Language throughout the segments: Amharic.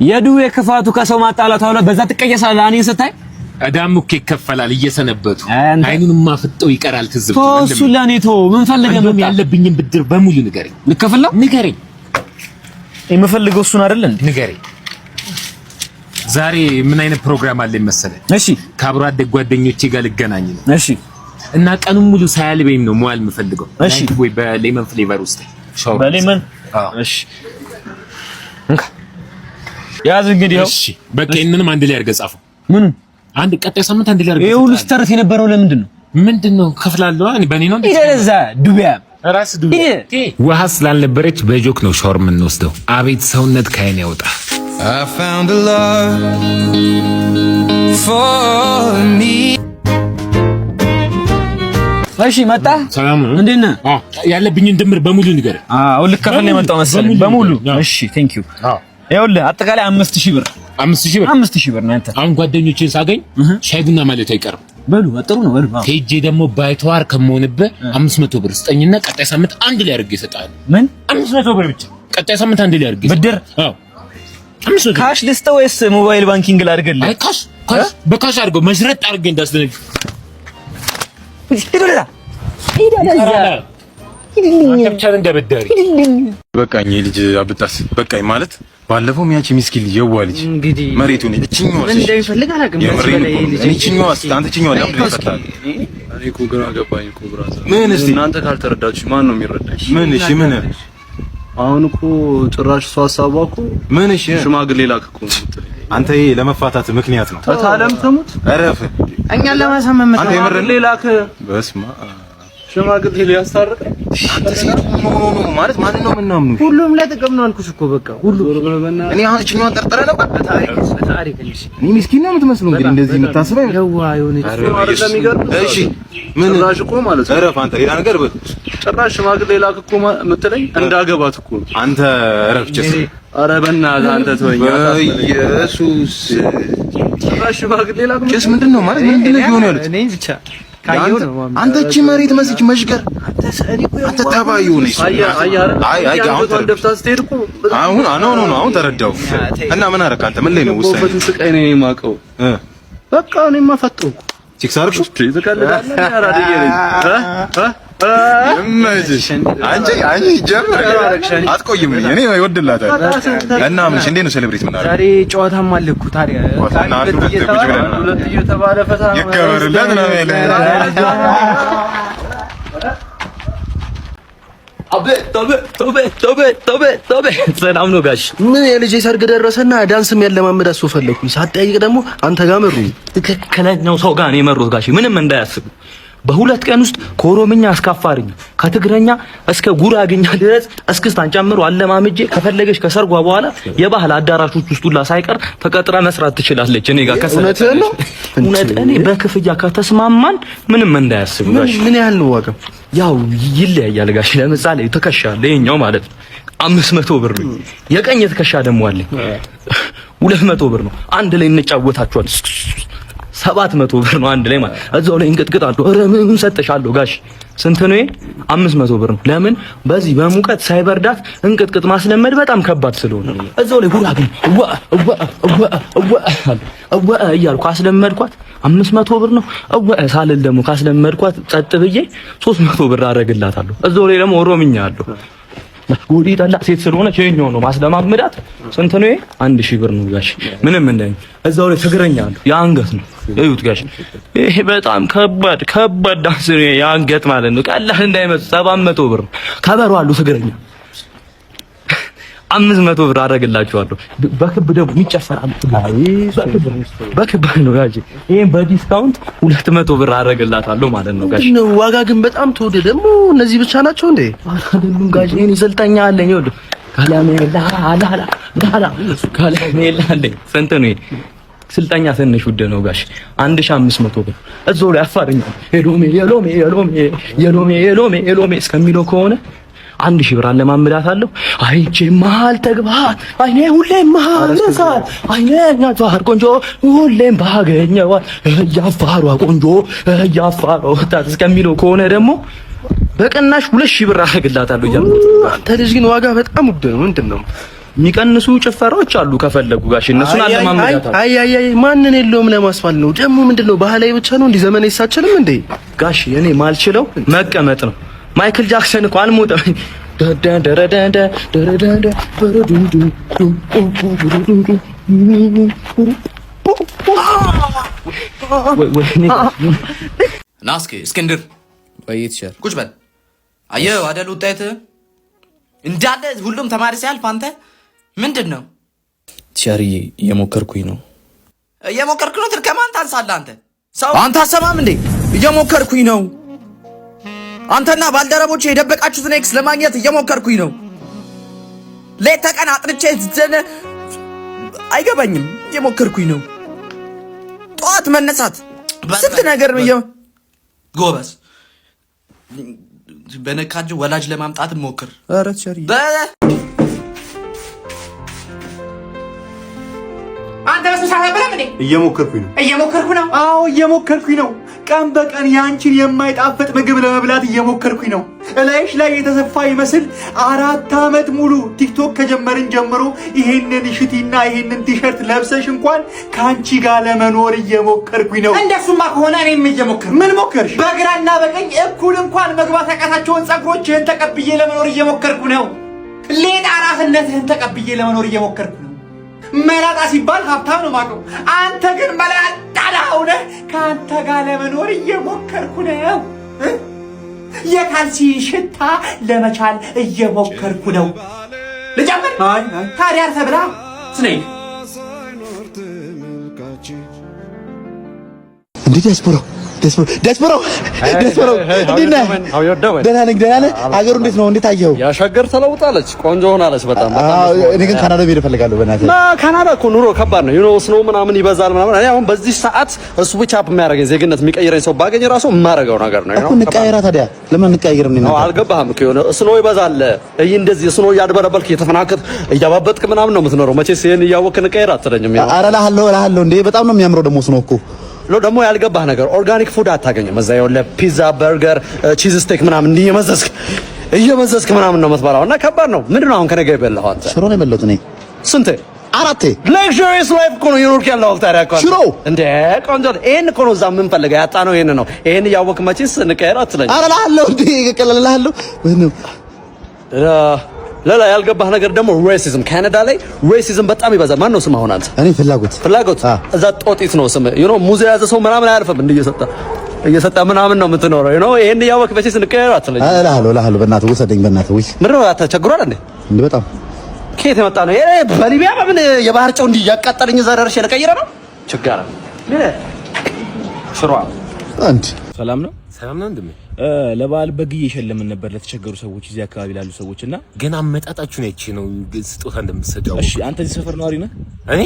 የዱቤ ክፋቱ ከሰው ማጣላቱ አለ። በዛ ትቀየሳለህ። እኔን ስታይ እዳም እኮ ይከፈላል እየሰነበቱ አይኑንማ ፍጠው ይቀራል። ትዝብት እሱ ለእኔ ተወው። ምን ፈልገህ መጣህ? ያለብኝን ብድር በሙሉ ንገረኝ። ልከፍል ነው? ንገረኝ። የምፈልገው እሱን አይደል እንዴ? ንገረኝ። ዛሬ ምን አይነት ፕሮግራም አለኝ መሰለህ? እሺ። ከአብሮ አደግ ጓደኞቼ ጋር ልገናኝ ነው። እሺ። እና ቀኑን ሙሉ ሳያልበኝ ነው መዋል የምፈልገው። እሺ። ወይ በ lemon flavor ውስጥ ሻወር በ lemon። እሺ። እንካ ያዝ እንግዲህ። እሺ በቃ ይሄንንም አንድ ላይ አድርገህ ጻፈው። ምኑ? አንድ ቀጣይ ሳምንት አንድ ላይ አድርገህ። ይሄ ሁሉ ስተርፍ የነበረው ለምንድን ነው? ምንድን ነው ከፍላለሁ። እኔ በእኔ ነው እንዴ? ይደለዛ ዱቢያ ራስ ዱቢያ ውሃ ስላልነበረች በጆክ ነው ሻወር የምንወስደው። አቤት ሰውነት ከአይን ያውጣ። I found a love for me. እሺ መጣ። ሰላም ነው። እንዴት ነህ? ያለብኝን ድምር በሙሉ ንገረኝ። አዎ ልከፍል ነው የመጣው መሰለኝ። በሙሉ እሺ፣ thank you። ይኸውልህ አጠቃላይ 5000 ብር። 5000 ብር። 5000 ብር ነው ያንተ። አሁን ጓደኞቼን ሳገኝ ሻይ ቡና ማለት አይቀርም። በሉ ጥሩ ነው በሉ። ሄጄ ደግሞ ባይተዋር ከመሆንብህ 500 ብር ስጠኝና ቀጣይ ሳምንት አንድ ላይ አድርጌ እሰጥሃለሁ። ምን? 500 ብር ብቻ። ቀጣይ ሳምንት አንድ ላይ አድርጌ ብድር? አዎ 500። Cash ልስጠው ወይስ mobile banking ላድርግልህ? አይ cash፣ cash፣ በ cash አድርገው መሽረጥ አድርጌ እንዳስደነግጥ። ሂድ ወደዛ፣ ሂድ ወደዛ። አንተ ብቻ ነህ እንደበዳሪ። በቃኝ ልጅ አብጣስ በቃኝ ማለት ባለፈው ያቺ ሚስኪን ልጅ የዋ ልጅ መሬቱን እቺኛዋ ምን እንደሚፈልግ አላውቅም። የምሬን እኮ ነው። እቺኛዋ አንተ እቺኛዋ ለምንድን ነው የፈታኸው? እኔ እኮ ግራ ገባኝ እኮ brother። ምን እስቲ እናንተ ካልተረዳችሁ ማን ነው የሚረዳኝ? ምን እሺ ምን አሁን እኮ ጭራሽ እሷ ሀሳቧ እኮ ምን እሺ ሽማግሌ ላክ እኮ ነው የምትለኝ። አንተ ይሄ ለመፋታት ምክንያት ነው። እታለም ተሙት እረፍ። እኛን ለማሳመን መጣ። አንተ የምርህን ሽማግሌ ላክ፣ በስመ አብ ሽማግሌ ሊያስታርቅ አንተ ሴት no no no ማለት ማንን ነው የምናምኑ? ሁሉም ለጥቅም ነው አልኩሽ እኮ በቃ ሁሉም። እኔ አሁን እቺኛዋን ጠርጥረህ ነበር። በታሪክ እንጂ እኔ ምስኪን ነው የምትመስለው እንግዲህ እንደዚህ የምታስበው የዋ የሆነች እሺ ምን ጭራሽ እኮ ማለት ነው። እረፍ አንተ ሌላ ነገር በል። ጭራሽ ሽማግሌ ላክ እኮ የምትለኝ እንዳገባት እኮ ነው። አንተ እረፍ ጭስ። ኧረ በእናትህ አንተ ተወኝ። በኢየሱስ ጭራሽ ሽማግሌ ላክ ጭስ ምንድን ነው ማለት ምንድን ነው እየሆኑ ያሉት? እኔ ብቻ ካየሁ ነው ማምነው። አንተ እቺ መሬት መስች መሽገር አንተ ተባዩ ነህ። አየህ አየህ አይደል? አይ አይ አሁን አንገቷን ደፍታ ስትሄድ እኮ አሁን no no no አሁን ተረዳው። እና ምን አደረክ አንተ? ምን ላይ ነው ውሳኔ? የገባሁበትን ስቃይ ነው የማውቀው። በቃ እኔማ ፈጠውኩ። Check አደረግሽው? ትቀልዳለህ? አራድዬ ነኝ እ እ ይመችሽ። አንቺ አንቺ ጀምር አትቆይም። እኔ እወድላታለሁ። እና ምንሽ እንዴት ነው celebrate የምናደርገው? ዛሬ ጨዋታም አለ እኮ ታዲያ። እና አንድ ሁለት ቁጭ ብለን ሁለት እየተባለ ፈታ ይከበርለት ነው የሚለው። አቤት አቤት አቤት አቤት አቤት አቤት፣ ሰላም ነው ጋሽ? ምን የልጄ ሰርግ ደረሰና ዳንስም ያለማመዳት ሰው ፈለኩኝ። ሳትጠይቅ ደግሞ አንተ ጋር መሩኝ። ትክክለኛው ሰው ጋር ነው የመሩት ጋሽ፣ ምንም እንዳያስቡ። በ2 ቀን ውስጥ ከኦሮምኛ እስከ አፋርኛ ከትግረኛ እስከ ጉራግኛ ድረስ እስክስታን ጨምሮ አለማምጄ ከፈለገች ከሰርጓ በኋላ የባህል አዳራሾች ውስጥ ሁላ ሳይቀር ተቀጥራ መስራት ትችላለች። እኔ ጋር እውነትህን ነው? እውነት። እኔ በክፍያ ከተስማማን ምንም እንዳያስቡ ጋሽ። ምን ያህል ነው ዋጋው? ያው ይለያያል ጋሽ። ለምሳሌ ትከሻ አለ ይኸኛው ማለት ነው 500 ብር ነው። የቀኝ ትከሻ ደግሞ አለ 200 ብር ነው። አንድ ላይ እንጫወታችኋል። 700 ብር ነው አንድ ላይ ማለት እዛው ላይ እንቅጥቅጣለሁ። ኧረ ምን ሰጥሻለሁ ጋሽ። ስንት ነው ይሄ? 500 ብር ነው። ለምን በዚህ በሙቀት ሳይበርዳት እንቅጥቅጥ ማስለመድ በጣም ከባድ ስለሆነ እዛው ላይ ጉራግኝ እወ እወ እወ እወ እወ እያልኩ አስለመድኳት። 500 ብር ነው። እወ ሳልል ደግሞ ካስለመድኳት ጸጥ ብዬ 300 ብር አደርግላታለሁ። እዛው ላይ ደግሞ ኦሮምኛ አለው። ጎዲ ጠላ ሴት ስለሆነች ይኸኛው ነው ማስለማምዳት። ስንት ነው ይሄ? 1000 ብር ነው ጋሽ። ምንም እንዳይ እዛው ላይ ትግረኛ አለው የአንገት ነው። እዩት ጋሽ፣ ይሄ በጣም ከባድ ከባድ ዳንስ ነው የአንገት ማለት ነው። ቀላል እንዳይመስል 700 ብር ነው። ከበሮ አለው ትግረኛ 500 ብር አደርግላችኋለሁ። በክብ ደግሞ የሚጨፈር አለ። በክብ ነው ጋሽ። ይሄን በ discount 200 ብር አደርግላታለሁ ማለት ነው ጋሽ። ምንድነው ዋጋ ግን በጣም ተወደደ። ደግሞ እነዚህ ብቻ ናቸው እንዴ? አይደሉም ጋሽ። ይሄን ስልጠኛ አለኝ። ይኸውልህ ካላሜላ ላላ ላላ ካላሜላ አለኝ። ስንት ነው ይሄ? ስልጠኛ ትንሽ ውድ ነው ጋሽ፣ 1500 ብር። እዛው ላይ አፋርኛ የሎሜ የሎሜ የሎሜ የሎሜ የሎሜ የሎሜ እስከሚለው ከሆነ 1000 ብር አለማምዳታለሁ። አይቼ መሀል ተግባት አይኔ ሁሌም መሀል አይኔ አፋር ቆንጆ ሁሌም ባገኘዋል እያፋሯ ቆንጆ እያፋሯ ወጣት እስከሚለው ከሆነ ደግሞ በቅናሽ 2000 ብር አደርግላታለሁ እያልኩት። አንተ ልጅ ግን ዋጋ በጣም ውድ ነው። ምንድን ነው? የሚቀንሱ ጭፈራዎች አሉ ከፈለጉ ጋሽ እነሱን አለማመዳታለሁ። አይ አይ አይ ማንን የለውም ለማስባል ነው። ደግሞ ምንድነው ባህላዊ ብቻ ነው እንዴ? ዘመናዊ ይሳችልም እንዴ? ጋሽ እኔ ማልችለው መቀመጥ ነው። ማይክል ጃክሰን እኮ አልሞተም። ና እስኪ እስክንድር ቁጭ በል። አየህ አይደል ውጤት እንዳለ ሁሉም ተማሪ ሲያልፍ አንተ ምንድን ነው? Teacher ዬ እየሞከርኩኝ ነው። እየሞከርክ ነው? ከማን ታንሳለህ አንተ? ሰው አንተ አሰማም እንዴ? እየሞከርኩኝ ነው። አንተና ባልደረቦች የደበቃችሁትን X ለማግኘት እየሞከርኩኝ ነው። ሌት ተቀን አጥንቼ አይገባኝም። እየሞከርኩኝ ነው። ጠዋት መነሳት ስንት ነገር ነው። ጎበዝ በነካጅ ወላጅ ለማምጣት ሞክር። ኧረ teacher ዬ አንተ በስመ አብ እንዴ? እየሞከርኩኝ ነው። እየሞከርኩ ነው። አዎ እየሞከርኩኝ ነው። ቀን በቀን ያንቺን የማይጣፍጥ ምግብ ለመብላት እየሞከርኩኝ ነው። እላይሽ ላይ የተሰፋ ይመስል 4 ዓመት ሙሉ ቲክቶክ ከጀመርን ጀምሮ ይሄንን ሽቲና ይሄንን ቲሸርት ለብሰሽ እንኳን ከአንቺ ጋር ለመኖር እየሞከርኩኝ ነው። እንደሱማ ከሆነ እኔም እየሞከርኩ። ምን ሞከርሽ? በግራና በቀኝ እኩል እንኳን መግባት ያቃታቸውን ጸጉሮችህን ተቀብዬ ለመኖር እየሞከርኩ ነው። ሌጣ ራስነትህን ተቀብዬ ለመኖር እየሞከርኩ ነው። መላጣ ሲባል ሀብታም ነው የማውቀው። አንተ ግን መላጣ ሆነህ ከአንተ ጋር ለመኖር እየሞከርኩ ነው። የካልሲ ሽታ ለመቻል እየሞከርኩ ነው። ልጨምር? ታዲያ አርፈህ ብላ። Snake እንዴ ዲያስፖራው ዲያስፖራው ዲያስፖራው እንዴት ነህ? ደህና ነኝ፣ ደህና ነህ? ሀገሩ እንዴት ነው? እንዴት አየኸው? ያሻገር ተለውጣለች፣ ቆንጆ ሆናለች በጣም። እኔ ግን ካናዳ መሄድ እፈልጋለሁ። በእናትህ እና ካናዳ እኮ ኑሮ ከባድ ነው። You know snow ምናምን ይበዛል ምናምን። እኔ አሁን በዚህ ሰዓት switch up የሚያደርገኝ ዜግነት የሚቀይረኝ ሰው ባገኝ ራሱ የማደርገው ነገር ነው። እኮ እንቀያየራ ታዲያ ለምን እንቀያየርም? ነው አልገባህም እኮ የሆነ snow ይበዛል። ይህ እንደዚህ snow እያድበለበልክ እየተፈናከት እያባበጥክ ምናምን ነው የምትኖረው። መቼስ ይሄን እያወቅህ እንቀየር አትለኝም። ኧረ እልሃለሁ እልሃለሁ እንዴ በጣም ነው የሚያምረው ደግሞ snow እኮ። ደግሞ ያልገባህ ነገር organic food አታገኝም። እዛ የሆነ ፒዛ፣ በርገር፣ cheese steak ምናምን እንዲህ እየመዘዝክ እየመዘዝክ ምናምን ነው የምትበላው እና ከባድ ነው። ምንድን ነው አሁን ከነገ የበላኸው አንተ? ሽሮ ነው የበላሁት እኔ። ስንቴ? አራቴ። Luxurious life እኮ ነው የኖርክ ያለው ታዲያ እኮ ሽሮ እንደ ቆንጆ። ይሄን እኮ ነው እዛ የምንፈልገው ያጣነው ይሄን ነው። ይሄን እያወቅህ መቼስ እንቀየር አትለኝም። ኧረ እልሃለሁ እንዴ እቀልልሃለሁ። ሌላ ያልገባህ ነገር ደግሞ racism፣ ካናዳ ላይ racism በጣም ይበዛል። ማን ነው ስም አሁን አንተ? እኔ ፍላጎት። ፍላጎት እዛ ጦጢት ነው ስም። You know ሙዝ የያዘ ሰው ምናምን አያልፍም። እንዲህ እየሰጠ እየሰጠ ምናምን ነው የምትኖረው። You know ይሄን እያወቅህ መቼስ እንቀየር አትለኝም። እልሃለሁ እልሃለሁ በእናትህ ውሰደኝ በእናትህ። ውይ ምንድን ነው ተቸግሯል እንዴ? እንዴ በጣም። ከየት የመጣ ነው? ይሄ በሊቢያ በምን የባህር ጨው እንዲህ እያቃጠለኝ እዛ ደርሼ ልቀይረ ነው? ችግር አለ ሽሮ አንድ ሰላም ነው። ሰላም ነው ወንድሜ። ለበዓል በግ እየሸለምን ነበር ለተቸገሩ ሰዎች፣ እዚህ አካባቢ ላሉ ሰዎች እና ገና አመጣጣችሁ ነው አይቼ ነው ስጦታ እንደምትሰጠው። እሺ አንተ እዚህ ሰፈር ነዋሪ ነህ? እኔ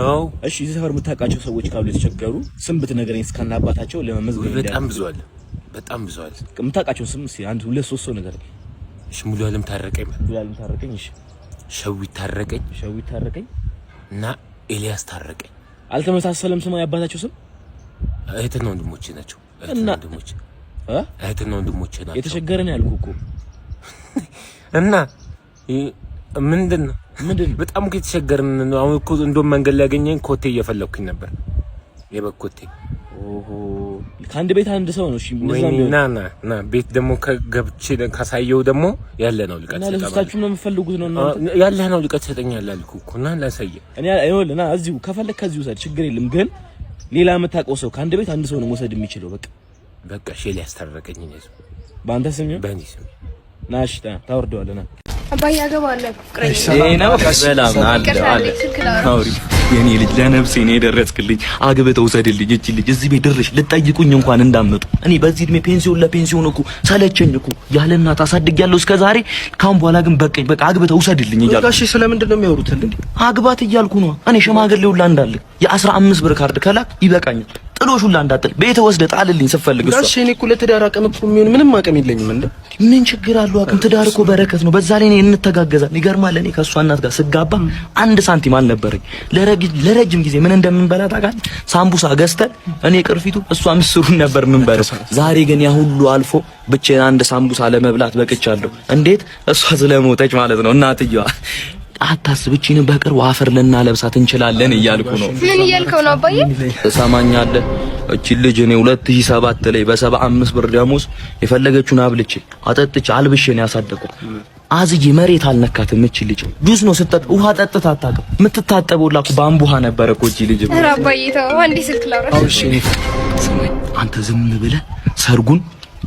አዎ። እሺ እዚህ ሰፈር የምታውቃቸው ሰዎች ካሉ የተቸገሩ ስም ብትነግረኝ እስከነ አባታቸው ለመመዝገብ። በጣም ብዙ አለ። በጣም ብዙ አለ። የምታውቃቸውን ስም እስኪ አንድ ሁለት ሶስት ሰው ንገረኝ። እሺ ሙሉ አለም ታረቀኝ። ሙሉ አለም ታረቀኝ። እሺ ሸዊት ታረቀኝ። ሸዊት ታረቀኝ እና ኤልያስ ታረቀኝ። አልተመሳሰለም ስም የአባታቸው ስም? እህትና ወንድሞቼ ናቸው። እህትና ወንድሞቼ እህትና ወንድሞቼ ናቸው። የተቸገረ ነው ያልኩህ እኮ። እና ምንድን ነው ምንድን ነው? በጣም እኮ የተቸገርን ነው። አሁን እኮ እንደውም መንገድ ላይ ያገኘኝ ኮቴ እየፈለኩኝ ነበር፣ የበግ ኮቴ። ኦሆ ከአንድ ቤት አንድ ሰው ነው። እሺ ወይኔ ና ና ና ቤት ደግሞ ከገብቼ ካሳየው ደግሞ ያለ ነው ልቀት እና ለሶስታችሁም ነው የምትፈልጉት ነው እናንተ? ያለ ነው ልቀት ትሰጠኛለህ አልኩህ እኮ እና ላሳየህ። እኔ ይኸውልህ ና እዚሁ ከፈለክ ከዚሁ ውሰድ፣ ችግር የለም። ግን ሌላ የምታውቀው ሰው ከአንድ ቤት አንድ ሰው ነው መውሰድ የሚችለው። በቃ በቃ እሺ ሊያስታረቀኝ ነው በአንተ ስም ይሁን በእኔ ስም። ና እሺ ታወርደዋለህ ና አባዬ አገባለሁ። ይሄ ነው ሰላም አለ አለ አውሪ የኔ ልጅ ለነፍሴ ነው የደረስክልኝ። አግብተህ ውሰድልኝ እቺ ልጅ እዚህ ቤት ድርሽ ልጠይቁኝ እንኳን እንዳመጡ። እኔ በዚህ እድሜ ፔንሲዮን ለፔንሲዮን እኮ ሰለቸኝ እኮ ያለ እናት አሳድጌያለሁ እስከ ዛሬ። ካሁን በኋላ ግን በቃኝ። በቃ አግብተህ ውሰድልኝ እያልኩ። ጋሼ ስለምንድን ነው የሚያወሩት እንዴ? አግባት እያልኩ ነው። እኔ ሽማግሌ ሁላ እንዳለ የ15 ብር ካርድ ከላክ ይበቃኛል። ጥሎሽ ሁላ እንዳጥል ቤት ወስደህ ጣልልኝ ስትፈልግ። እሷ ጋሼ እኔ እኮ ለትዳር አቅም እኮ የሚሆን ምንም አቅም የለኝም። እንዴ ምን ችግር አለው? አቅም ትዳር እኮ በረከት ነው። በዛ ላይ እኔ እንተጋገዛለን። ይገርማል። እኔ ከእሷ እናት ጋር ስጋባ አንድ ሳንቲም አልነበረኝ። ለረጅም ጊዜ ምን እንደምንበላ ታውቃለህ? ሳምቡሳ ገዝተን እኔ ቅርፊቱ እሷ ምስሩን ነበር የምንበላው። ዛሬ ግን ያ ሁሉ አልፎ ብቻዬን አንድ ሳምቡሳ ለመብላት በቅቻለሁ። እንዴት? እሷ ስለሞተች ማለት ነው እናትየዋ። አታስብ፣ እቺን በቅርቡ አፈር ልናለብሳት እንችላለን እያልኩ ነው። ምን እያልከው ነው አባዬ? ትሰማኛለህ? እቺን ልጅ እኔ 2007 ላይ በ75 ብር ደሞዝ የፈለገችውን አብልቼ አጠጥቼ አልብሼ ነው ያሳደግኩት። አዝዬ መሬት አልነካትም። እቺ ልጅ ጁስ ነው ስጠጥ፣ ውሃ ጠጥታ አታውቅም። የምትታጠበው ላኩ በአምቦ ውሃ ነበረ እኮ እቺ ልጅ። ኧረ አባዬ ተው፣ አንዴ ስልክ ላውራ። እሺ እኔ ስማኝ፣ አንተ ዝም ብለህ ሰርጉን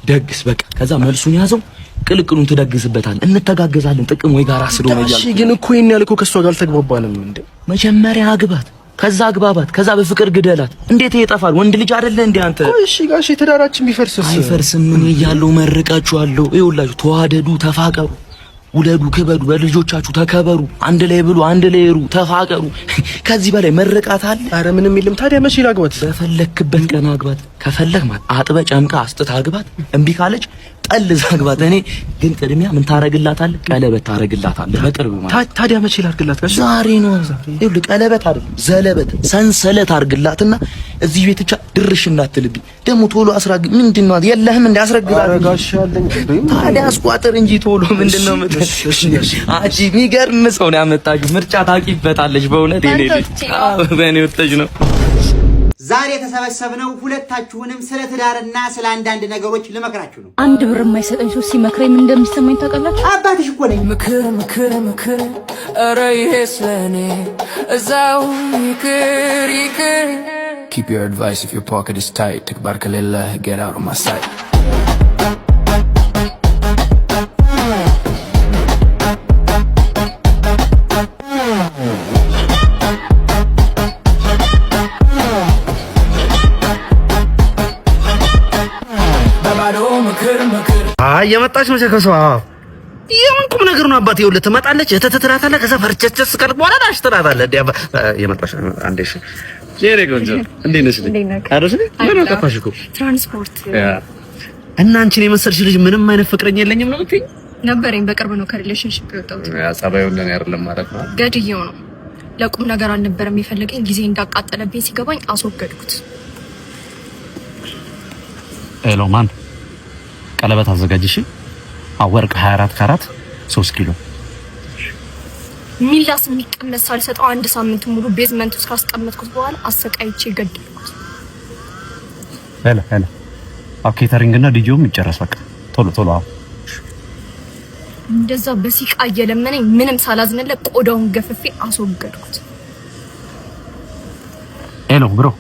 ደግስ በቃ። ከዛ መልሱን ያዘው፣ ቅልቅሉን ትደግስበታለህ። እንተጋገዛለን፣ ጥቅም ወይ ጋራ ስለሆነ እሺ፣ ግን እኮ ይሄን ያህል እኮ ከእሷ ጋር አልተግባባንም እንዴ። መጀመሪያ አግባት፣ ከዛ አግባባት፣ ከዛ በፍቅር ግደላት። እንዴት ይጠፋል? ወንድ ልጅ አይደለ እንዴ አንተ? እሺ ጋሼ፣ ትዳራችን ቢፈርስስ? አይፈርስም። ምን እያለሁ መርቃችኋለሁ። ይኸውላችሁ ተዋደዱ፣ ተፋቀሩ፣ ውለዱ፣ ክበዱ፣ በልጆቻችሁ ተከበሩ፣ አንድ ላይ ብሉ፣ አንድ ላይ ሩ፣ ተፋቀሩ። ከዚህ በላይ መርቃት አለ? አረ ምንም የለም። ታዲያ መቼ ላግባት? በፈለክበት ቀን አግባት። ከፈለክ ማለት አጥበ ጨምቃ አስጥታ አግባት። እምቢ ካለች ጠልዛ አግባት። እኔ ግን ቅድሚያ ምን ታረግላታለህ? ቀለበት ታረግላታለህ። በቅርብ ማለት ታዲያ መቼ ላድርግላት ጋሼ? ዛሬ ነው። ይኸውልህ ቀለበት አይደለም ዘለበት፣ ሰንሰለት አድርግላትና እዚህ ቤት ብቻ ድርሽ እንዳትልብኝ። ደግሞ ቶሎ አስራግ። ምንድን ነው የለህም እንደ አስረግዛት። ኧረ ጋሼ አለኝ። ታዲያ አስቋጥር እንጂ ቶሎ ምንድን ነው የምትል? አንቺ የሚገርም ሰው ነው ያመጣችሁ። ምርጫ ታውቂበታለሽ በእውነት የኔ ልጅ። አዎ በእኔ ወጥተሽ ነው። ዛሬ የተሰበሰብነው ሁለታችሁንም ስለ ትዳርና ስለ አንዳንድ ነገሮች ልመክራችሁ ነው። አንድ ብር የማይሰጠኝ ሰው ሲመክረኝ ምን እንደሚሰማኝ ታውቃላችሁ? አባትሽ እኮ ነኝ። ምክር ምክር ምክር፣ ኧረ ይሄ ስለኔ እዛው ይቅር ይቅር። Keep your advice if your pocket is tight. ተግባር ከሌለ get out of my sight. በባዶ ምክር ምክር። አይ የመጣች መቼ ከሰው የምን ቁም ነገር ነው አባቴ? ይኸውልህ ትመጣለች፣ እተት ትላታለህ። ከዛ ፈርቸቸስ ካልክ በኋላ ላሽ ትላታለህ። እንዴ አባ የመጣች አንዴ። እሺ የኔ ቆንጆ እንዴት ነሽ? አረሽ ምን ነው ጠፋሽ እኮ። ትራንስፖርት። እና አንቺን የመሰልሽ ልጅ ምንም አይነት ፍቅረኛ የለኝም ነው የምትይኝ? ነበረኝ። በቅርብ ነው ከ relationship የወጣሁት። ያ ጸባዩ እንደኔ አይደለም ማለት ነው። ገድዬው ነው። ለቁም ነገር አልነበረም የፈለገኝ። ጊዜ እንዳቃጠለብኝ ሲገባኝ አስወገድኩት። Hello ማን ቀለበት አዘጋጅሽ? ወርቅ 24 ካራት 3 ኪሎ። ሚላስ የሚቀመስ ሳልሰጠው አንድ ሳምንት ሙሉ basement ውስጥ ካስቀመጥኩት በኋላ አሰቃይቼ ገደልኩት። Hello hello፣ አዎ catering እና ዲጂውም ይጨረስ በቃ ቶሎ ቶሎ። አዎ እንደዛ በሲቃ እየለመነኝ ምንም ሳላዝንለት ቆዳውን ገፍፌ አስወገድኩት። Hello bro፣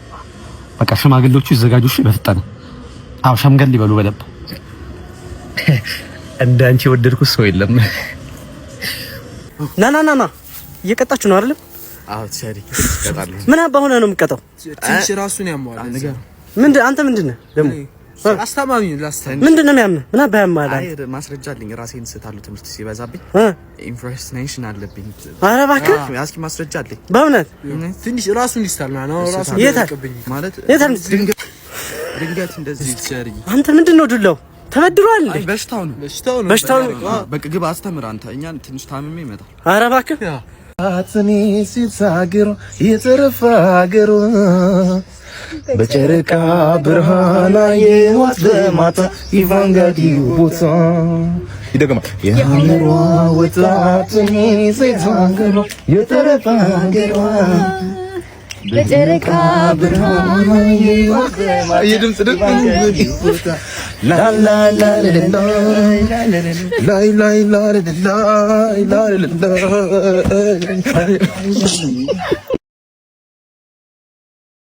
በቃ ሽማግሌዎቹ ይዘጋጁ እሺ፣ በፍጥነት። አዎ ሸምገል ይበሉ በደንብ። እንደ አንቺ የወደድኩት ሰው የለም። ና ና ና ና፣ እየቀጣችሁ ነው አይደለም? አዎ ቸሪ እቀጣለሁ። ምን አባ ሆነህ ነው የምትቀጣው? ትንሽ ራሱን ያመዋል። ምንድን አንተ ምንድን ነህ ደግሞ? አስታማሚ ላስታማሚ ምንድን ነው የሚያምህ? ምን አባ ያማል? አይ ማስረጃ አለኝ። ራሴን ስታለሁ ትምህርት ሲበዛብኝ impersonation አለብኝ። ኧረ እባክህ። እስኪ ማስረጃ አለኝ። በእውነት ትንሽ ራሱን ይስታል ነው ራሱን የታል? ማለት የታል? ድንገት እንደዚህ ቸሪ። አንተ ምንድን ነው ዱላው? ተበድሯል እንዴ? በሽታው ነው በሽታው ነው በሽታው ነው። በቃ ግባ አስተምር አንተ። እኛን ትንሽ ታምሜ ይመጣል። ኧረ እባክህ። አትኔ ሲታገሩ የተረፈ ሀገሩ በጨረቃ ብርሃን አየኋት በማታ ኢቫንጋዲ ቦታ ይደገማል። የሐመሯ ወጣት እኔ ሴት ሀገሯ የተረፈ ሀገሯ በጨረቃ ብርሃን አየኋት በማታ የድምፅ ድምፅ ቦታ ላ ላ ላ ላ ላይ ላይ ላ ላይ ላይ ላይ።